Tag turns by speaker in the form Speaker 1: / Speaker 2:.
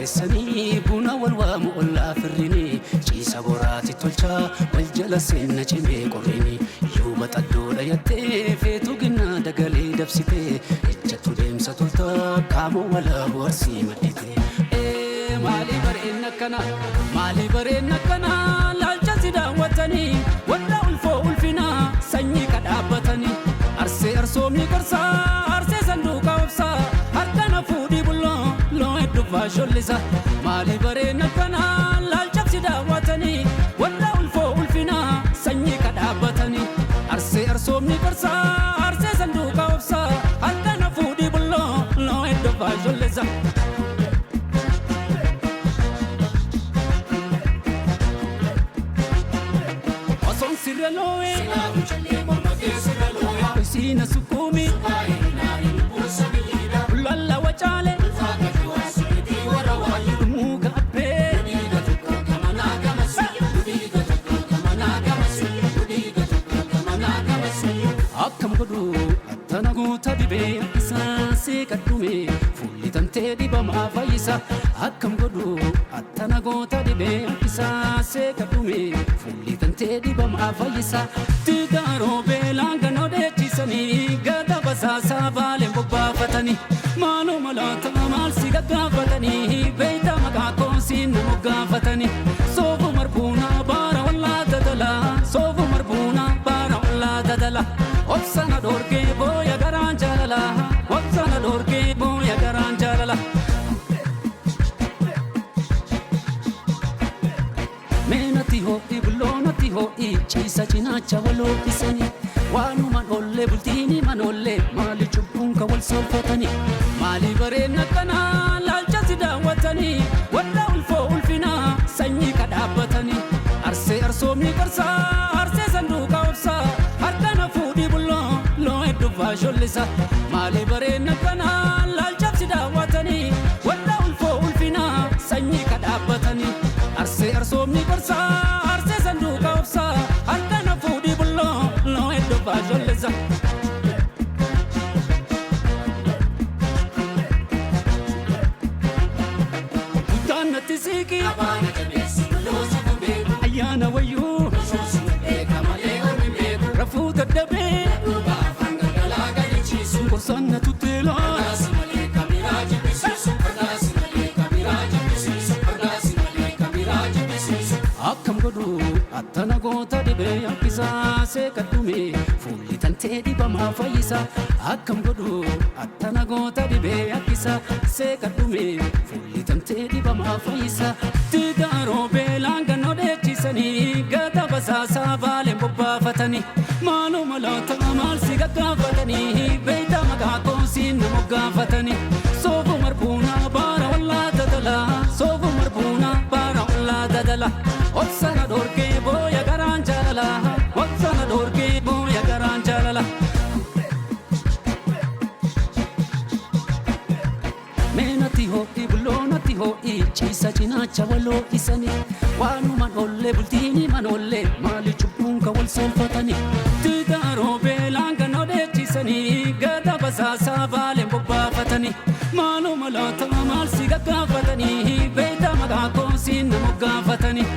Speaker 1: Qopheessanii buna wal waamu ollaa firrini, ciisa boraati tolchaa wal jala seenna cimee qorrini. Yuuba xaddoodha yattee feetu ginnaa dagalee dabsitee, ejjattu deemsa toltaa kaamoo walaabu arsii maddite. Maali bareen akkana, maali bareen akkana, laalcha si daawwatanii warra ulfoo ulfinaa sanyii kadhaabbatanii. Arsee arsoomni qarsaa, arsee sanduuqa obsaa, harka na fuudhii bulloo loo hedduu faashollisa. Maali bareen akkana, laalcha si daawwatanii warra ulfoo ulfinaa sanyii kadhaabbatanii. Arsee arsoomni qarsaa, arsee sanduuqa obsaa, harka na fuudhii bulloo loo hedduu faashollisa. Osoon sirra loo'ee isiina sukkuumi lalla wacaale muka abbee. Akkam godhu attana goota dibee isaa seeqadhume, fuulli tantee dibamaa fayyisa. Akkam godhu attana goota dibee isaa seeqadhume, fuulli tantee dibamaa fayyisa. Tigaaroo beelaan ganoo dheechisanii gada basaasaa baaleen bobbaafatanii, maaloo maloota maal si gaggaafatanii, beeyta maqaa koosiin na moggaafatanii. Soofu marbuunaa baara wallaa dadalaa, soofu marbuunaa baara wallaa dadala, obsana dhoorgee booya garaan jaalala, obsana dhoorgee booya garaan jaalala. Meenati ho'i bulloonati ho'i, ciisa cinaacha waloo dhisanii, waanuman ollee bultiini manollee, maali cubbuun ka wal soolfatanii? Maali bareen akkanaa, laalcha si daawwatanii warra ulfoo ulfinaa sanyii kadhaabbatanii. Arsee arsoomni qarsaa, arsee sanduuqa obsaa, harka na fuudhii bulloo loo hedduu faashollisa. Maali bareen akkanaa, laalcha si daawwatanii warra ulfoo ulfinaa sanyii kadhaabbatanii. Arsee arsoomni qarsaa, arsee sanduuqa obsaa, harka na fuudhii bulloo loo hedduu faashollisa. Guddaan natti siiqi ayyaana wayyuu, rafuu dadhabee gorsaan na tutteelaa. Akkam godhu attana goota dhibee akkisaa seeqadhume, fuulli tantee dibamaa fayyisa. Akkam godhu attana goota dhibee akkisaa seeqadhume, fuulli tantee dibamaa fayyisa. Tigaaroo beelaan ganoo dheechisanii gada basaasaa baaleen bobbaafatanii, maaloo maloota maal si gaggaafatanii, beeyta maqaa koosiin na moggaafatanii. Soofu marbuunaa baara wallaa dadalaa, soofu marbuunaa baara wallaa dadala, obsana dhoorgee booya garaan jaalala, obsana dhoorgee booya garaan jaalala. Meenati ho'i bulloonati ho'i, ciisa cinaacha waloo dhisanii, waanuman ollee bultiini manollee, maali cubbuun ka wal soolfatanii? Tigaaroo beelaan ganoo dheechisanii gada basaasaa baaleen bobbaafatanii, maaloo maloota maal si gaggaafatanii, beeyta maqaa koosiin na moggaafatanii.